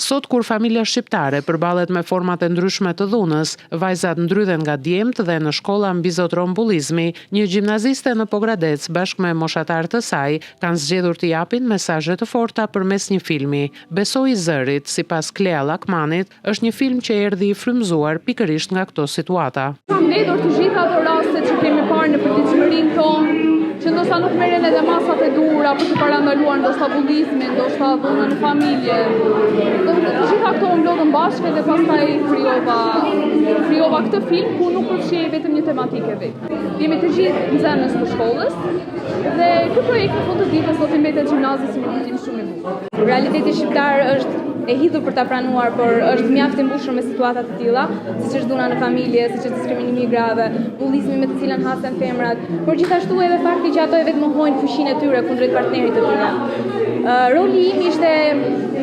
Sot kur familja shqiptare përballet me format e ndryshme të dhunës, vajzat ndrydhen nga djemtë dhe në shkolla mbizotëron bullizmi, një gjimnaziste në Pogradec bashkë me moshatarë të saj kanë zgjedhur të japin mesazhe të forta përmes një filmi. Besoji zërit, sipas Klea Llakmanit, është një film që erdhi i frymëzuar pikërisht nga këto situata. Kam mbledhur të gjitha ato rastet që kemi parë në përditshmërinë tonë, që ndoshta nuk merren edhe masat e duhura për të parandaluar ndoshta bullizmin, ndoshta dhunën në familje. Domethënë të gjitha këto u mblodhën bashkë dhe pastaj krijova krijova këtë film ku nuk përfshihej vetëm një tematikë e vetme. Jemi të gjithë nxënës të shkollës dhe ky projekt në fund të ditës do t'i mbetet gjimnazit si një kujtim shumë i bukur. Realiteti shqiptar është e hidhur për ta pranuar, por është mjaft i mbushur me situata të tilla, siç është dhuna në familje, siç është diskriminimi i grave, bullizmi me të cilën hasen femrat, por gjithashtu edhe fakti që ato e vetëmohojnë fuqinë e tyre kundrejt partnerit të tyre. Roli im ishte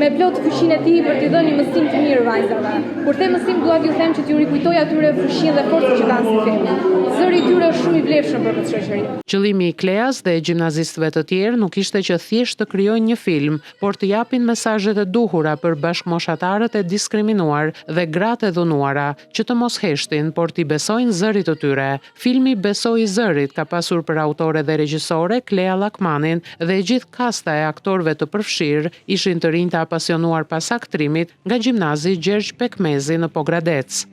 me plot fuqinë e tij për t'i dhënë një mësim të mirë vajzave. Kur them mësim dua t'ju them që t'ju rikujtoj atyre fuqinë dhe forcën që kanë si femra. Zëri i tyre është shumë i vlefshëm për këtë shoqëri. Qëllimi i Kleas dhe gjimnazistëve të tjerë nuk ishte që thjesht të krijojnë një film, por të japin mesazhet e duhura për bashkëmoshatarët e diskriminuar dhe gratë e dhunuara, që të mos heshtin, por t'i besojnë zërit të tyre. Filmi Besoji zërit ka pasur për autore dhe regjisore Klea Llakmanin dhe e gjithë kasta e aktorëve të përfshirë ishin të rinj të apasionuar pas aktrimit nga gjimnazi Gjergj Pekmezi në Pogradec.